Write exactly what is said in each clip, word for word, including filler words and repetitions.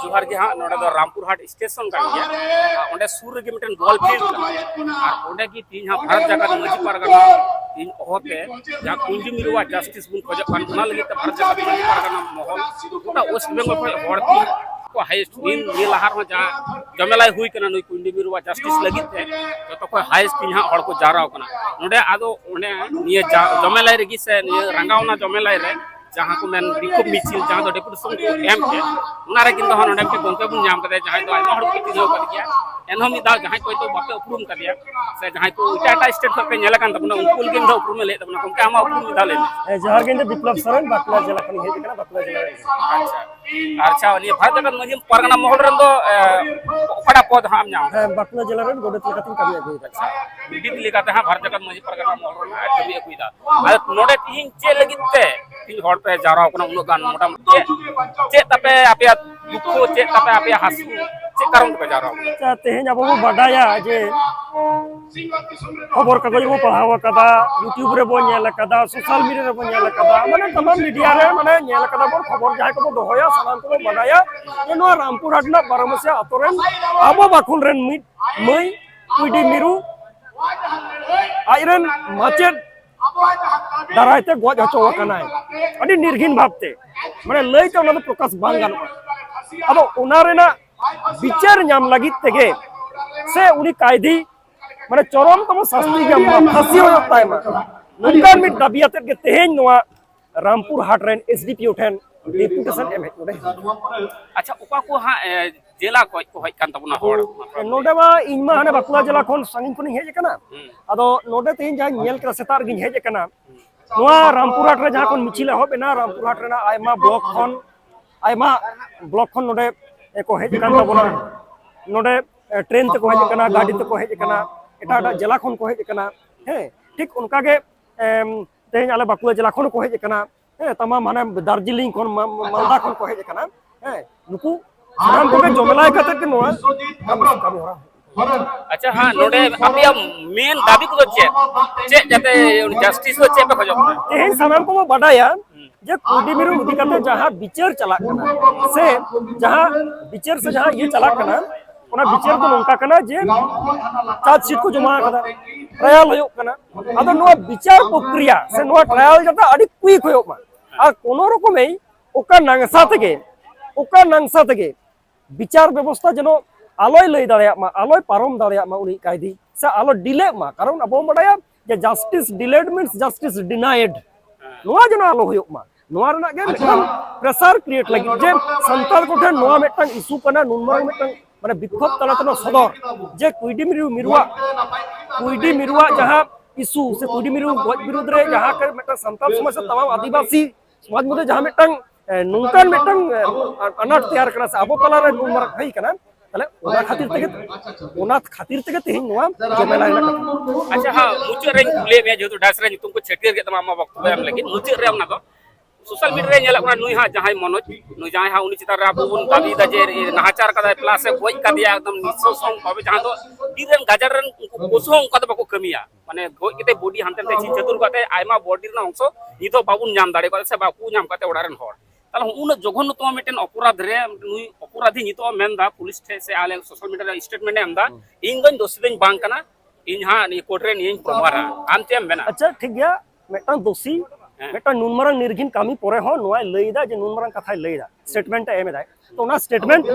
ᱡᱚᱦᱟᱨ ᱜᱮ ᱦᱟᱸᱜ, ᱱᱚᱰᱮ ᱫᱚ ᱨᱟᱢᱯᱩᱨ ᱦᱟᱴ ᱥᱴᱮᱥᱚᱱ ᱠᱟᱱ ᱜᱮᱭᱟ᱾ ᱟᱨ ᱚᱸᱰᱮ ᱥᱩᱨ ᱨᱮᱜᱮ ᱢᱤᱫᱴᱮᱱ ᱵᱚᱞ ᱯᱷᱤᱞᱰ ᱠᱟᱱᱟ᱾ ᱟᱨ ᱚᱸᱰᱮ ᱜᱮ ᱛᱤᱦᱤᱧ ᱦᱟᱸᱜ ᱵᱷᱟᱨᱚᱛ ᱡᱟᱠᱟᱛ ᱢᱟᱹᱡᱷᱤ ᱯᱟᱨᱜᱟᱱᱟ ᱛᱤᱦᱤᱧ ᱦᱚᱦᱚᱛᱮ ᱡᱟᱦᱟᱸ ᱠᱩᱧᱡᱩ ᱢᱤᱨᱩᱣᱟᱜ ᱡᱟᱥᱴᱤᱥ ᱵᱚᱱ ᱠᱷᱚᱡᱚᱜ ᱠᱟᱱ, ᱚᱱᱟ ᱞᱟᱹᱜᱤᱫ ᱛᱮ ᱵᱷᱟᱨᱚᱛ ᱡᱟᱠᱟᱛ ᱢᱟᱹᱡᱷᱤ ᱯᱟᱨᱜᱟᱱᱟ ᱢᱚᱦᱚᱞ ᱜᱚᱴᱟ ᱳᱭᱮᱥᱴ ᱵᱮᱝᱜᱚᱞ ᱠᱷᱚᱱ ᱦᱚᱲ ᱠᱚ ᱦᱟᱭᱮᱥᱴ ᱱᱤᱭᱟᱹ ᱞᱟᱦᱟ ᱨᱮᱦᱚᱸ ᱡᱟᱦᱟᱸ ᱡᱚᱢᱮᱞᱟᱭ ᱦᱩᱭ ᱠᱟᱱᱟ ᱱᱩᱭ ᱠᱩᱧᱡᱩ ᱢᱤᱨᱩᱣᱟᱜ ᱡᱟᱥᱴᱤᱥ ᱞᱟᱹᱜᱤᱫ ᱛᱮ, ᱡᱚᱛᱚ ᱠᱷᱚᱱ ᱦᱟᱭᱮᱥᱴ ᱛᱤᱦᱤᱧ ᱦᱟᱸᱜ ᱦᱚᱲ ᱠᱚ ᱡᱟᱣᱨᱟ ᱠᱟᱱᱟ᱾ ᱱᱚᱰᱮ ᱟᱫᱚ ᱚᱱᱮ ᱱᱤᱭᱟᱹ ᱡᱟ-, ᱡᱚᱢᱮᱞᱟᱭ ᱨᱮᱜᱮ ᱥᱮ ᱱᱤᱭᱟᱹ ᱨᱟᱸᱜᱟᱣᱱᱟ ᱡᱚᱢᱮᱞᱟᱭ ᱨᱮ ᱡᱟᱦᱟᱸ ᱠᱚ ᱢᱮᱱ ᱵᱤᱠᱷᱳᱵ ᱢᱤᱪᱷᱤᱞ, ᱡᱟᱦᱟᱸ ᱫᱚ ᱰᱮᱯᱩᱴᱮᱥᱚᱱ ᱠᱚ ᱮᱢ ᱠᱮᱫ, ᱚᱱᱟ ᱨᱮ ᱠᱤᱱᱛᱩ ᱦᱟᱸᱜ ᱱᱚᱰᱮ ᱢᱤᱫᱴᱮᱱ ᱜᱚᱢᱠᱮ ᱵᱚᱱ ᱧᱟᱢ ᱠᱟᱫᱮᱭᱟ, ᱡᱟᱦᱟᱸᱭ ᱫᱚ ᱟᱭᱢᱟ ᱦᱚᱲ ᱠᱚ ᱪᱤᱱᱦᱟᱹᱣ ᱠᱟᱫᱮ ᱜᱮᱭᱟ᱾ ᱮᱱᱦᱚᱸ ᱢᱤᱫ ᱫᱷᱟᱣ ᱡᱟᱦᱟᱸᱭ ᱠᱚ ᱦᱚᱭᱛᱳ ᱵᱟᱯᱮ ᱩᱯᱨᱩᱢ ᱠᱟᱫᱮᱭᱟ ᱥᱮ ᱡᱟᱦᱟᱸᱭ ᱠᱚ ᱮᱴᱟᱜ ᱮᱴᱟᱜ ᱥᱴᱮᱴ ᱠᱷᱚᱱ ᱯᱮ ᱧᱮᱞ ᱟᱠᱟᱱ ᱛᱟᱵᱚᱱᱟ, ᱩᱱᱠᱩ ᱞᱟᱹᱜᱤᱫ ᱢᱤᱫ ᱫᱷᱟᱣ ᱩᱯᱨᱩᱢ ᱮ ᱞᱟᱹᱭ ᱛᱟᱵᱚᱱᱟ᱾ ᱜᱚᱢᱠᱮ, ᱟᱢᱟᱜ ᱩᱯᱨᱩᱢ ᱢᱤᱫ ᱫᱷᱟᱣ ᱞᱟᱹᱭ ᱢᱮ᱾ ᱦᱮᱸ, ᱡᱚᱦᱟᱨ ᱜᱮ, ᱤᱧ ᱫᱚ ᱵᱤᱯᱞᱚᱵ ᱥᱚᱨᱮᱱ, ᱵᱟᱸᱠᱩᱲᱟ ᱡᱮᱞᱟ ᱠᱷᱚᱱᱤᱧ ᱦᱮᱡ ᱟᱠᱟᱱᱟ, ᱵᱟᱸᱠᱩᱲᱟ ᱡᱮᱞᱟ ᱨᱮᱱ᱾ ᱟᱪᱪᱷᱟ, ᱟᱪᱪᱷᱟ, ᱱᱤᱭᱟᱹ ᱵᱷᱟᱨᱚᱛ ᱡᱟᱠᱟᱛ ᱢᱟᱹᱡᱷᱤ ᱯᱟᱨᱜᱟᱱᱟ ᱢᱚᱦᱚᱞ ᱨᱮᱱ ᱫᱚ, ᱮ, ᱚᱠᱟᱴᱟᱜ ᱯᱚᱫ ᱦᱟᱸᱜ ᱮᱢ ᱧᱟᱢ? ᱦᱮᱸ, ᱵᱟᱸᱠᱩᱲᱟ ᱡᱮᱞᱟ ᱨᱮᱱ ᱜᱚᱰᱮᱛ ᱞᱮᱠᱟᱛᱤᱧ ᱠᱟᱹᱢᱤ ᱟᱹᱜᱩᱭᱮᱫᱟ᱾ ᱟᱪᱪᱷᱟ, ᱜᱚᱰᱮᱛ ᱞᱮᱠᱟᱛᱮ ᱦᱟᱸᱜ ᱵᱷᱟᱨᱚᱛ ᱡᱟᱠᱟᱛ ᱢᱟᱹᱡᱷᱤ ᱯᱟᱨᱜᱟᱱᱟ ᱢᱚᱦᱚᱞ ᱨᱮᱱᱟᱜ ᱠᱟᱹᱢᱤ ᱟᱹᱜᱩᱭᱮᱫᱟ᱾ ᱟᱫᱚ ᱱᱚᱰᱮ ᱛᱤᱦᱤᱧ ᱪᱮᱫ ᱞᱟᱹᱜᱤᱫ ᱛᱮ ᱛᱤᱦᱤᱧ ᱦᱚᱲ ᱯᱮ ᱡᱟᱣᱨᱟ ᱟᱠᱟᱱᱟ ᱩᱱᱟᱹᱜ ᱜᱟᱱ? ᱢᱚᱴᱟᱢᱩᱴᱤ ᱪᱮᱫ, ᱪᱮᱫ ᱛᱟᱯᱮ ᱟᱯᱮᱭᱟᱜ ᱫᱩᱠᱷᱚ, ᱪᱮᱫ ᱛᱟᱯᱮ ᱟᱯᱮᱭᱟᱜ ᱦᱟᱹᱥᱩ, ᱪᱮᱫ ᱠᱟᱨᱚᱱ ᱛᱮᱯᱮ ᱡᱟᱣᱨᱟ ᱟᱠᱟᱱᱟ? ᱟᱪᱪᱷᱟ, ᱛᱮᱦᱮᱧ ᱟᱵᱚ ᱵᱚ ᱵᱟᱰᱟᱭᱟ ᱡᱮ ᱠᱷᱚᱵᱚᱨ ᱠᱟᱜᱚᱡᱽ ᱨᱮᱵᱚ ᱯᱟᱲᱦᱟᱣ ᱟᱠᱟᱫᱟ, YouTube ᱨᱮᱵᱚ ᱧᱮᱞ ᱟᱠᱟᱫᱟ, social media ᱨᱮᱵᱚ ᱧᱮᱞ ᱟᱠᱟᱫᱟ, ᱢᱟᱱᱮ ᱛᱟᱢᱟᱢ media ᱨᱮ ᱢᱟᱱᱮ ᱧᱮᱞ ᱟᱠᱟᱫᱟ ᱵᱚᱱ, ᱠᱷᱚᱵᱚᱨ ᱡᱟᱦᱟᱸᱭ ᱠᱚᱵᱚ ᱫᱚᱦᱚᱭᱟ ᱥᱟᱱᱟᱢ ᱠᱚᱵᱚ ᱵᱟᱰᱟᱭᱟ ᱡᱮ ᱱᱚᱣᱟ ᱨᱟᱢᱯᱩᱨ ᱦᱟᱴ ᱨᱮᱱᱟᱜ ᱵᱟᱨᱚ ᱢᱟᱹᱥᱤᱭᱟ ᱟᱛᱳ ᱨᱮᱱ ᱟᱵᱚ ᱵᱟᱠᱷᱩᱞ ᱨᱮᱱ ᱢᱤᱫ ᱢᱟᱹᱭ ᱠᱩᱭᱰᱤ ᱢᱤᱨᱩ ᱟᱡᱨᱮᱱ ᱢᱟᱪᱮᱫ ᱫᱟᱨᱟᱭ ᱛᱮ ᱜᱚᱡ ᱦᱚᱪᱚ ᱟᱠᱟᱱᱟᱭ, ᱟᱹᱰᱤ ᱱᱤᱨᱜᱷᱤᱱ ᱵᱷᱟᱵᱽᱛᱮ, ᱢᱟᱱᱮ ᱞᱟᱹᱭᱛᱮ ᱚᱱᱟ ᱫᱚ ᱯᱨᱚᱠᱟᱥ ᱵᱟᱝ ᱜᱟᱱᱚᱜᱼᱟ᱾ ᱟᱫᱚ ᱚᱱᱟ ᱨᱮᱱᱟᱜ ᱵᱤᱪᱟᱹᱨ ᱧᱟᱢ ᱞᱟᱹᱜᱤᱫ ᱛᱮᱜᱮ ᱥᱮ ᱩᱱᱤ ᱠᱟᱭᱫᱤ ᱢᱟᱱᱮ ᱪᱚᱨᱚᱢ ᱛᱚᱢᱚ ᱥᱟᱥᱛᱤ ᱧᱟᱢ ᱢᱟ, ᱯᱷᱟᱹᱥᱤ ᱦᱩᱭᱩᱜ ᱛᱟᱭ ᱢᱟ, ᱱᱚᱝᱠᱟᱱ ᱢᱤᱫ ᱫᱟᱹᱵᱤ ᱟᱛᱮᱫ ᱜᱮ ᱛᱮᱦᱮᱧ ᱱᱚᱣᱟ ᱨᱟᱢᱯᱩᱨ ᱦᱟᱴ ᱨᱮᱱ S D P O ᱴᱷᱮᱱ ᱰᱮᱯᱩᱴᱮᱥᱚᱱ ᱮᱢ ᱦᱮᱡ ᱱᱚᱰᱮ᱾ ᱟᱪᱪᱷᱟ, ᱚᱠᱟ ᱠᱚ ᱦᱟᱸᱜ, ᱮ, ᱡᱮᱞᱟ ᱠᱷᱚᱡ ᱠᱚ ᱦᱮᱡ ᱠᱟᱱ ᱛᱟᱵᱚᱱᱟ ᱦᱚᱲ? ᱱᱚᱰᱮ ᱢᱟ ᱤᱧ ᱢᱟ ᱦᱟᱱᱮ ᱵᱟᱸᱠᱩᱲᱟ ᱡᱮᱞᱟ ᱠᱷᱚᱱ ᱥᱟᱺᱜᱤᱧ ᱠᱷᱚᱱᱤᱧ ᱦᱮᱡ ᱟᱠᱟᱱᱟ᱾ ᱦᱩᱸ᱾ ᱟᱫᱚ ᱱᱚᱰᱮ ᱛᱮᱦᱮᱧ ᱡᱟᱦᱟᱸᱧ ᱧᱮᱞ ᱠᱮᱫᱟ, ᱥᱮᱛᱟᱜ ᱨᱮᱜᱤᱧ ᱦᱮᱡ ᱟᱠᱟᱱᱟ᱾ ᱱᱚᱣᱟ ᱨᱟᱢᱯᱩᱨ ᱦᱟᱴ ᱨᱮ ᱡᱟᱦᱟᱸ ᱠᱷᱚᱱ ᱢᱤᱪᱷᱤᱞ ᱮᱦᱚᱵ ᱮᱱᱟ, ᱨᱟᱢᱯᱩᱨ ᱦᱟᱴ ᱨᱮᱱᱟᱜ ᱟᱭᱢᱟ ᱵᱞᱚᱠ ᱠᱷᱚᱱ, ᱟᱭᱢᱟ ᱵᱞᱚᱠ ᱠᱷᱚᱱ ᱱᱚᱰᱮ ᱠᱚ ᱦᱮᱡ ᱟᱠᱟᱱ ᱛᱟᱵᱚᱱᱟ᱾ ᱱᱚᱰᱮ, ᱮ, ᱴᱨᱮᱱ ᱛᱮᱠᱚ ᱦᱮᱡ ᱟᱠᱟᱱᱟ, ᱜᱟᱹᱰᱤ ᱛᱮᱠᱚ ᱦᱮᱡ ᱟᱠᱟᱱᱟ, ᱮᱴᱟᱜ ᱮᱴᱟᱜ ᱡᱮᱞᱟ ᱠᱷᱚᱱ ᱠᱚ ᱦᱮᱡ ᱟᱠᱟᱱᱟ᱾ ᱦᱮᱸ, ᱴᱷᱤᱠ ᱚᱱᱠᱟ ᱜᱮ, ᱮᱢ, ᱛᱮᱦᱮᱧ ᱟᱞᱮ ᱵᱟᱸᱠᱩᱲᱟ ᱡᱮᱞᱟ ᱠᱷᱚᱱ ᱦᱚᱸᱠᱚ ᱦᱮᱡ ᱟᱠᱟᱱᱟ᱾ ᱦᱮᱸ, ᱛᱟᱢᱟᱢ ᱦᱟᱱᱮ ᱫᱟᱨᱡᱤᱞᱤᱝ ᱠᱷᱚᱱ, ᱢᱟ-, ᱢᱟ-, ᱢᱟᱞᱫᱟ ᱠᱷᱚᱱ ᱠᱚ ᱦᱮᱡ ᱟᱠᱟᱱᱟ᱾ ᱦᱮᱸ, ᱱᱩᱠᱩ ᱥᱟᱱᱟᱢ ᱠᱚᱜᱮ ᱡᱚᱢᱮᱞᱟᱭ ᱠᱟᱛᱮ ᱜᱮ ᱱᱚᱣᱟ ᱠᱟᱹᱢᱤ, ᱠᱟᱹᱢᱤ ᱦᱚᱨᱟ᱾ ᱟᱪᱪᱷᱟ, ᱦᱟᱸ, ᱱᱚᱰᱮ ᱟᱯᱮᱭᱟᱜ ᱢᱮᱱ ᱫᱟᱹᱵᱤ ᱠᱚᱫᱚ ᱪᱮᱫ? ᱪᱮᱫ ᱡᱟᱛᱮ ᱡᱟᱥᱴᱤᱥ ᱫᱚ ᱪᱮᱫ ᱯᱮ ᱠᱷᱚᱡᱚᱜ ᱠᱟᱱᱟ? ᱛᱮᱦᱮᱧ ᱥᱟᱱᱟᱢ ᱠᱚᱵᱚ ᱵᱟᱰᱟᱭᱟ, ᱦᱩᱸ᱾ ᱡᱮ ᱠᱩᱰᱤ ᱢᱤᱨᱩ ᱤᱫᱤ ᱠᱟᱛᱮ ᱡᱟᱦᱟᱸ ᱵᱤᱪᱟᱹᱨ ᱪᱟᱞᱟᱜ ᱠᱟᱱᱟ, ᱥᱮ ᱡᱟᱦᱟᱸ ᱵᱤᱪᱟᱹᱨ ᱥᱮ ᱡᱟᱦᱟᱸ ᱤᱭᱟᱹ ᱪᱟᱞᱟᱜ ᱠᱟᱱᱟ, ᱚᱱᱟ ᱵᱤᱪᱟᱹᱨ ᱫᱚ ᱱᱚᱝᱠᱟ ᱠᱟᱱᱟ ᱡᱮ ᱪᱟᱨᱡᱽ ᱥᱤᱴ ᱠᱚ ᱡᱚᱢᱟ ᱟᱠᱟᱫᱟ, ᱴᱨᱟᱭᱟᱞ ᱦᱩᱭᱩᱜ ᱠᱟᱱᱟ᱾ ᱟᱫᱚ ᱱᱚᱣᱟ ᱵᱤᱪᱟᱨ ᱯᱨᱚᱠᱨᱤᱭᱟ ᱥᱮ ᱱᱚᱣᱟ ᱴᱨᱟᱭᱟᱞ ᱡᱟᱛᱮ ᱟᱹᱰᱤ ᱠᱩᱭᱤᱠ ᱦᱩᱭᱩᱜ ᱢᱟ, ᱟᱨ ᱠᱳᱱᱳ ᱨᱚᱠᱚᱢᱮ ᱚᱠᱟ ᱱᱟᱝᱥᱟ ᱛᱮᱜᱮ, ᱚᱠᱟ ᱱᱟᱝᱥᱟ ᱛᱮᱜᱮ ᱵᱤᱪᱟᱨ ᱵᱮᱵᱚᱥᱛᱷᱟ ᱡᱮᱱᱚ ᱟᱞᱚᱭ ᱞᱟᱹᱭ ᱫᱟᱲᱮᱭᱟᱜ ᱢᱟ, ᱟᱞᱚᱭ ᱯᱟᱨᱚᱢ ᱫᱟᱲᱮᱭᱟᱜ ᱢᱟ ᱩᱱᱤ ᱠᱟᱭᱫᱤ, ᱥᱮ ᱟᱞᱚ ᱰᱤᱞᱮᱜ ᱢᱟ᱾ ᱠᱟᱨᱚᱱ ᱟᱵᱚ ᱵᱚᱱ ᱵᱟᱰᱟᱭᱟ ᱡᱮ justice delayed means justice denied᱾ ᱱᱚᱣᱟ ᱡᱮᱱᱚ ᱟᱞᱚ ᱦᱩᱭᱩᱜ ᱢᱟ, ᱱᱚᱣᱟ ᱨᱮᱱᱟᱜ ᱜᱮ ᱢᱤᱫᱴᱟᱝ ᱯᱨᱮᱥᱟᱨ ᱠᱨᱤᱭᱮᱴ ᱞᱟᱹᱜᱤᱫ ᱡᱮ ᱥᱟᱱᱛᱟᱲ ᱠᱚᱴᱷᱮᱱ ᱱᱚᱣᱟ ᱢᱤᱫᱴᱟᱝ ᱤᱥᱩ ᱠᱟᱱᱟ, ᱱᱩᱱ ᱢᱟᱨᱟᱝ ᱢᱤᱫᱴᱟᱝ ᱢᱟᱱᱮ ᱵᱤᱠᱠᱷᱳᱵ ᱛᱟᱞᱟ ᱛᱮ ᱱᱚᱣᱟ ᱥᱚᱫᱚᱨ ᱡᱮ ᱠᱩᱭᱰᱤ ᱢᱤᱨᱩ ᱢᱤᱨᱩᱣᱟᱜ, ᱠᱩᱭᱰᱤ ᱢᱤᱨᱩᱣᱟᱜ ᱡᱟᱦᱟᱸ ᱤᱥᱩ ᱥᱮ ᱠᱩᱭᱰᱤ ᱢᱤᱨᱩ ᱜᱚᱡ ᱵᱤᱨᱩᱫᱽ ᱨᱮ ᱡᱟᱦᱟᱸ ᱠᱟᱹᱡ ᱢᱤᱫᱴᱟᱝ ᱥᱟᱱᱛᱟᱲ ᱥᱚᱢᱟᱡᱽ ᱥᱮ ᱛᱟᱢᱟᱢ ᱟᱹᱫᱤᱵᱟᱹᱥᱤ ᱥᱚᱢᱟᱡᱽ ᱢᱚᱫᱽᱫᱷᱮ ᱡᱟᱦᱟᱸ ᱢᱤᱫᱴᱟᱝ, ᱮ, ᱱᱚᱝᱠᱟᱱ ᱢᱤᱫᱴᱟᱝ, ᱮ, ᱟᱱᱟᱴ ᱛᱮᱭᱟᱨ ᱠᱟᱱᱟ ᱥᱮ ᱟᱵᱚ ᱛᱟᱞᱟᱨᱮ ᱱᱩᱱ ᱢᱟᱨᱟᱝ ᱦᱩᱭ ᱠᱟᱱᱟ, ᱛᱟᱦᱞᱮ ᱚᱱᱟ ᱠᱷᱟᱹᱛᱤᱨ ᱛᱮᱜᱮ, ᱚᱱᱟ ᱠᱷᱟᱹᱛᱤᱨ ᱛᱮᱜᱮ ᱛᱮᱦᱮᱧ ᱱᱚᱣᱟ ᱡᱚᱢᱮᱞᱟ ᱨᱮᱱᱟᱜ ᱠᱟᱛᱷᱟ᱾ ᱟᱪᱪᱷᱟ, ᱦᱮᱸ, ᱢᱩᱪᱟᱹᱫ ᱨᱮᱧ ᱠᱩᱞᱤᱭᱮᱫ ᱢᱮᱭᱟ, ᱡᱮᱦᱮᱛᱩ ᱰᱟᱥ ᱨᱮ ᱧᱩᱛᱩᱢ ᱠᱚ ᱪᱷᱟᱹᱴᱭᱟᱹᱨ ᱠᱮᱫ ᱛᱟᱢᱟ ᱟᱢᱟᱜ ᱵᱚᱠᱛᱚᱵᱵᱚ ᱮᱢ ᱞᱟᱹᱜᱤᱫ, ᱢᱩᱪᱟᱹᱫ ᱨᱮ ᱚᱱᱟ ᱫᱚ ᱥᱳᱥᱟᱞ ᱢᱤᱰᱤᱭᱟ ᱨᱮ ᱧᱮᱞᱚᱜ ᱠᱟᱱᱟ, ᱱᱩᱭ ᱦᱟᱸᱜ ᱡᱟᱦᱟᱸᱭ ᱢᱚᱱᱳᱡᱽ, ᱱᱩᱭ ᱡᱟᱦᱟᱸᱭ ᱦᱟᱸᱜ, ᱩᱱᱤ ᱪᱮᱛᱟᱱ ᱨᱮ ᱟᱵᱚ ᱵᱚᱱ ᱫᱟᱹᱵᱤᱭᱮᱫᱟ ᱡᱮ ᱱᱟᱦᱟᱪᱟᱨ ᱠᱟᱫᱟᱭ, ᱯᱞᱟᱥ ᱮ ᱜᱚᱡ ᱠᱟᱫᱮᱭᱟ ᱮᱠᱫᱚᱢ ᱱᱤᱥᱥᱚᱥᱚᱝ ᱵᱷᱟᱵᱮ, ᱡᱟᱦᱟᱸ ᱫᱚ ᱵᱤᱨ ᱨᱮᱱ ᱜᱟᱡᱟᱲ ᱨᱮᱱ ᱩᱱᱠᱩ ᱯᱚᱥᱩ ᱦᱚᱸ ᱚᱱᱠᱟ ᱫᱚ ᱵᱟᱠᱚ ᱠᱟᱹᱢᱤᱭᱟ, ᱢᱟᱱᱮ ᱜᱚᱡ ᱠᱟᱛᱮ ᱵᱚᱰᱤ ᱦᱟᱱᱛᱮ ᱱᱟᱛᱮ ᱪᱷᱤᱝ ᱪᱷᱟᱹᱛᱩᱨ ᱠᱟᱛᱮ ᱟᱭᱢᱟ ᱵᱚᱰᱤ ᱨᱮᱱᱟᱜ ᱚᱝᱥᱚ ᱱᱤᱛ ᱦᱚᱸ ᱵᱟᱵᱚᱱ ᱧᱟᱢ ᱫᱟᱲᱮ ᱠᱟᱣᱫᱟ ᱥᱮ ᱵᱟᱠᱚ ᱧᱟᱢ ᱠᱟᱛᱮ ᱚᱲᱟᱜ ᱨᱮᱱ ᱦᱚᱲ᱾ ᱛᱟᱦᱞᱮ ᱩᱱᱟᱹᱜ ᱡᱚᱜᱷᱚᱱᱱᱚ ᱛᱚᱢᱟ ᱢᱤᱫᱴᱮᱱ ᱚᱯᱚᱨᱟᱫᱷ ᱨᱮ ᱱᱩᱭ ᱚᱯᱚᱨᱟᱫᱷᱤ ᱱᱤᱛᱚᱜ ᱮ ᱢᱮᱱᱫᱟ ᱯᱩᱞᱤᱥ ᱴᱷᱮᱱ ᱥᱮ ᱟᱞᱮ ᱥᱳᱥᱟᱞ ᱢᱤᱰᱤᱭᱟ ᱨᱮ ᱥᱴᱮᱴᱢᱮᱱᱴ ᱮ ᱮᱢᱫᱟ, ᱦᱩᱸ᱾ ᱤᱧ ᱫᱚᱧ ᱫᱳᱥᱤ ᱫᱚᱧ ᱵᱟᱝ ᱠᱟᱱᱟ, ᱤᱧ ᱦᱟᱸᱜ ᱱᱤᱭᱟᱹ ᱠᱳᱨᱴ ᱨᱮ ᱱᱤᱭᱟᱹᱧ ᱯᱨᱚᱢᱟᱱᱟ᱾ ᱟᱢ ᱪᱮᱫ ᱮᱢ ᱢᱮᱱᱟ? ᱟᱪᱪᱷᱟ, ᱴᱷᱤᱠ ᱜᱮᱭᱟ, ᱢᱤᱫᱴᱟᱝ ᱫᱳᱥᱤ, ᱦᱮᱸ᱾ ᱢᱤᱫᱴᱟᱝ ᱱᱩᱱ ᱢᱟᱨᱟᱝ ᱱᱤᱨᱜᱷᱤᱱ ᱠᱟᱹᱢᱤ ᱯᱚᱨᱮ ᱦᱚᱸ ᱱᱚᱣᱟᱭ ᱞᱟᱹᱭ ᱮᱫᱟ ᱡᱮ ᱱᱩᱱ ᱢᱟᱨᱟᱝ ᱠᱟᱛᱷᱟᱭ ᱞᱟᱹᱭ ᱮᱫᱟ, ᱥᱴᱮᱴᱢᱮᱱᱴ ᱮ ᱮᱢ ᱮᱫᱟᱭ᱾ ᱛᱚ ᱚᱱᱟ ᱥᱴᱮᱴᱢᱮᱱᱴ,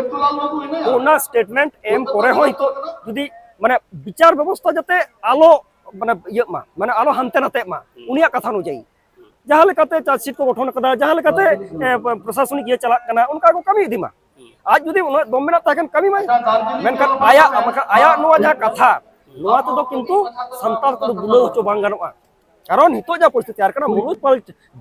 ᱚᱱᱟ ᱥᱴᱮᱴᱢᱮᱱᱴ ᱮᱢ ᱯᱚᱨᱮ ᱦᱚᱸ ᱱᱤᱛᱚᱜ ᱡᱩᱫᱤ ᱢᱟᱱᱮ ᱵᱤᱪᱟᱨ ᱵᱮᱵᱚᱥᱛᱷᱟ ᱡᱟᱛᱮ ᱟᱞᱚ ᱢᱟᱱᱮ ᱤᱭᱟᱹᱜ ᱢᱟ, ᱢᱟᱱᱮ ᱟᱞᱚ ᱦᱟᱱᱛᱮ ᱱᱟᱛᱮᱜ ᱢᱟ, ᱦᱩᱸ᱾ ᱩᱱᱤᱭᱟᱜ ᱠᱟᱛᱷᱟ ᱚᱱᱩᱡᱟᱭᱤ᱾ ᱡᱟᱦᱟᱸ ᱞᱮᱠᱟᱛᱮ ᱪᱟᱨᱡᱽᱥᱤᱴ ᱠᱚ ᱜᱚᱴᱷᱚᱱ ᱠᱟᱫᱟ, ᱡᱟᱦᱟᱸ ᱞᱮᱠᱟᱛᱮ, ᱮ, ᱯᱨᱚᱥᱟᱥᱚᱱᱤᱠ ᱤᱭᱟᱹ ᱪᱟᱞᱟᱜ ᱠᱟᱱᱟ, ᱚᱱᱠᱟ ᱠᱚ ᱠᱟᱹᱢᱤ ᱤᱫᱤ ᱢᱟ᱾ ᱦᱩᱸ᱾ ᱟᱡ ᱡᱩᱫᱤ ᱩᱱᱟᱹᱜ ᱫᱚᱢ ᱢᱮᱱᱟᱜ ᱛᱟᱭ ᱠᱷᱟᱱ ᱠᱟᱹᱢᱤ ᱢᱟᱭ᱾ ᱢᱮᱱᱠᱷᱟᱱ ᱟᱭᱟᱜ, ᱵᱟᱠᱷᱟᱱ ᱟᱭᱟᱜ ᱱᱚᱣᱟ ᱡᱟᱦᱟᱸ ᱠᱟᱛᱷᱟ, ᱱᱚᱣᱟ ᱛᱮᱫᱚ ᱠᱤᱱᱛᱩ ᱥᱟᱱᱛᱟᱲ ᱠᱚᱫᱚ ᱵᱩᱞᱟᱹᱣ ᱦᱚᱪᱚ ᱵᱟᱝ ᱜᱟᱱᱚᱜᱼᱟ᱾ ᱠᱟᱨᱚᱱ ᱱᱤᱛᱚᱜ ᱡᱟ ᱯᱚᱨᱤᱥᱛᱷᱤᱛᱤ ᱛᱮᱭᱟᱨ ᱠᱟᱱᱟ, ᱢᱩᱞᱩᱡ ᱯᱟᱞ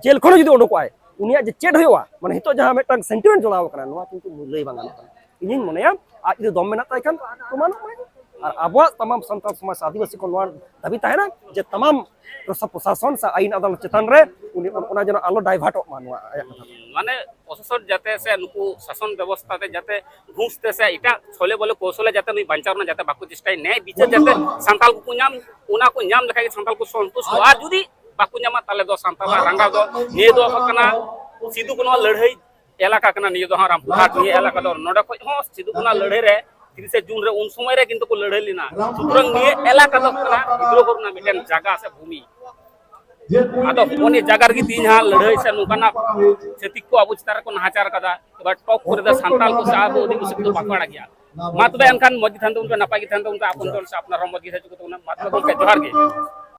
ᱡᱮᱞ ᱠᱷᱚᱱ ᱡᱩᱫᱤ ᱩᱰᱩᱠᱚᱜᱼᱟᱭ, ᱩᱱᱤᱭᱟᱜ ᱡᱮ ᱪᱮᱫ ᱦᱩᱭᱩᱜᱼᱟ, ᱢᱟᱱᱮ ᱱᱤᱛᱚᱜ ᱡᱟᱦᱟᱸ ᱢᱤᱫᱴᱟᱝ ᱥᱮᱱᱴᱤᱢᱮᱱᱴ ᱡᱚᱲᱟᱣ ᱠᱟᱱᱟ, ᱱᱚᱣᱟ ᱠᱤᱱᱛᱩ ᱞᱟᱹᱭ ᱵᱟᱝ ᱜᱟᱱᱚᱜ ᱠᱟᱱᱟ᱾ ᱤᱧᱤᱧ ᱢᱚᱱᱮᱭᱟ, ᱟᱡ ᱡᱩᱫᱤ ᱫᱚᱢ ᱢᱮᱱᱟᱜ ᱛᱟᱭ ᱠᱷᱟᱱ ᱯᱨᱚᱢᱟᱱᱚᱜ ᱢᱟᱭ᱾ ᱟᱨ ᱟᱵᱚᱣᱟᱜ ᱛᱟᱢᱟᱢ ᱥᱟᱱᱛᱟᱲ ᱥᱚᱢᱟᱡᱽ ᱟᱹᱫᱤᱵᱟᱹᱥᱤ ᱠᱚ ᱱᱚᱣᱟ ᱫᱟᱹᱵᱤ ᱛᱟᱦᱮᱱᱟ ᱡᱮ ᱛᱟᱢᱟᱢ ᱯᱨᱚᱥᱟ-, ᱯᱨᱚᱥᱟᱥᱚᱱ ᱥᱮ ᱟᱹᱭᱤᱱ ᱟᱫᱟᱞᱚᱛ ᱪᱮᱛᱟᱱ ᱨᱮ ᱩᱱᱤ ᱚᱱᱟ ᱡᱮᱱᱚ ᱟᱞᱚ ᱰᱟᱭᱵᱷᱟᱨᱴᱚᱜ ᱢᱟ ᱱᱚᱣᱟ ᱟᱭᱟᱜ ᱠᱟᱛᱷᱟ ᱫᱚ᱾ ᱢᱟᱱᱮ ᱯᱨᱚᱥᱟᱥᱚᱱ ᱡᱟᱛᱮ ᱥᱮ ᱱᱩᱠᱩ ᱥᱟᱥᱚᱱ ᱵᱮᱵᱚᱥᱛᱷᱟ ᱛᱮ ᱡᱟᱛᱮ ᱜᱷᱩᱥ ᱛᱮ ᱥᱮ ᱮᱴᱟᱜ ᱪᱷᱚᱞᱮ ᱵᱚᱞᱮ ᱠᱚᱣᱥᱚᱞᱮ ᱡᱟᱛᱮ ᱱᱩᱭ ᱵᱟᱧᱪᱟᱣ ᱨᱮᱱᱟᱜ ᱡᱟᱛᱮ ᱵᱟᱠᱚ ᱪᱮᱥᱴᱟᱭ, ᱱᱮᱭ ᱵᱤᱪᱟᱹᱨ ᱡᱟᱛᱮ ᱥᱟᱱᱛᱟᱲ ᱠᱚᱠᱚ ᱧᱟᱢ, ᱚᱱᱟ ᱠᱚ ᱧᱟᱢ ᱞᱮᱠᱷᱟᱱ ᱜᱮ ᱥᱟᱱᱛᱟᱲ ᱠᱚ ᱥᱚᱱᱛᱩᱥᱴᱚᱜᱼᱟ᱾ ᱟᱨ ᱡᱩᱫᱤ ᱵᱟᱠᱚ ᱧᱟᱢᱟ, ᱛᱟᱦᱚᱞᱮ ᱫᱚ ᱥᱟᱱᱛᱟᱲᱟᱜ ᱨᱟᱸᱜᱟᱣ ᱫᱚ ᱱᱤᱭᱟᱹ ᱫᱚ ᱠᱟᱱᱟ ᱥᱤᱫᱩ ᱠᱟᱹᱱᱦᱩ ᱞᱟᱹᱲᱦᱟᱹᱭ ᱮᱞᱟᱠᱟ ᱠᱟᱱᱟ ᱱᱤᱭᱟᱹ ᱫᱚ ᱦᱟᱸᱜ ᱨᱟᱢᱯᱩᱨ ᱦᱟᱴ ᱱᱤᱭᱟᱹ ᱮᱞᱟᱠᱟ ᱫᱚ᱾ ᱱᱚᱰᱮ ᱠᱷᱚᱡ ᱦᱚᱸ ᱥᱤᱫᱩ ᱠᱟᱹᱱᱦᱩ ᱞᱟᱹᱲᱦᱟᱹᱭ ᱨᱮ ᱛᱤᱨᱤᱥᱮ ᱡᱩᱱ ᱨᱮ ᱩᱱ ᱥᱚᱢᱚᱭ ᱨᱮ ᱠᱤᱱᱛᱩ ᱠᱚ ᱞᱟᱹᱲᱦᱟᱹᱭ ᱞᱮᱱᱟ᱾ ᱥᱩᱛᱚᱨᱟᱝ ᱱᱤᱭᱟᱹ ᱮᱞᱟᱠᱟ ᱫᱚ ᱠᱟᱱᱟ ᱵᱤᱫᱽᱨᱳᱦᱚ ᱨᱮᱱᱟᱜ ᱢᱤᱫᱴᱮᱱ ᱡᱟᱭᱜᱟ ᱥᱮ ᱵᱷᱩᱢᱤ᱾ ᱟᱫᱚ ᱦᱚᱸᱜᱼᱚ ᱱᱤᱭᱟᱹ ᱡᱟᱭᱜᱟ ᱨᱮᱜᱮ ᱛᱮᱦᱮᱧ ᱦᱟᱸᱜ ᱞᱟᱹᱲᱦᱟᱹᱭ ᱥᱮ ᱱᱚᱝᱠᱟᱱᱟᱜ ᱪᱷᱟᱹᱛᱤᱠ ᱠᱚ ᱟᱵᱚ ᱪᱮᱛᱟᱱ ᱨᱮᱠᱚ ᱱᱟᱦᱟᱪᱟᱨ ᱠᱟᱫᱟ᱾ ᱮᱵᱟᱨ ᱴᱚᱯ ᱠᱚᱨᱮ ᱫᱚ ᱥᱟᱱᱛᱟᱲ ᱠᱚ ᱥᱮ ᱟᱵᱚ ᱟᱹᱫᱤᱵᱟᱹᱥᱤ ᱠᱚᱫᱚ ᱵᱟᱠᱚ ᱟᱲᱟᱜ ᱜᱮᱭᱟ᱾ ᱢᱟ ᱛᱚᱵᱮ ᱮᱱᱠᱷᱟᱱ ᱢᱚᱡᱽ ᱜᱮ ᱛᱟᱦᱮᱱ ᱛᱟᱵᱚᱱ ᱯᱮ, ᱱᱟᱯᱟᱭ ᱜᱮ ᱛᱟᱦᱮᱱ ᱛᱟᱵᱚᱱ ᱯᱮ, ᱟᱯᱚᱱ ᱡᱚᱱ ᱥᱮ ᱟᱯᱱᱟᱨ ᱦᱚᱸ ᱢᱚᱡᱽ ᱜᱮ ᱛᱟᱦᱮᱸ ᱦᱚᱪᱚ ᱠᱚ ᱛᱟᱵᱚᱱᱟ᱾ ᱢᱟ ᱛᱚᱵᱮ ᱜᱚᱢᱠᱮ ᱡᱚᱦᱟᱨ ᱜᱮ᱾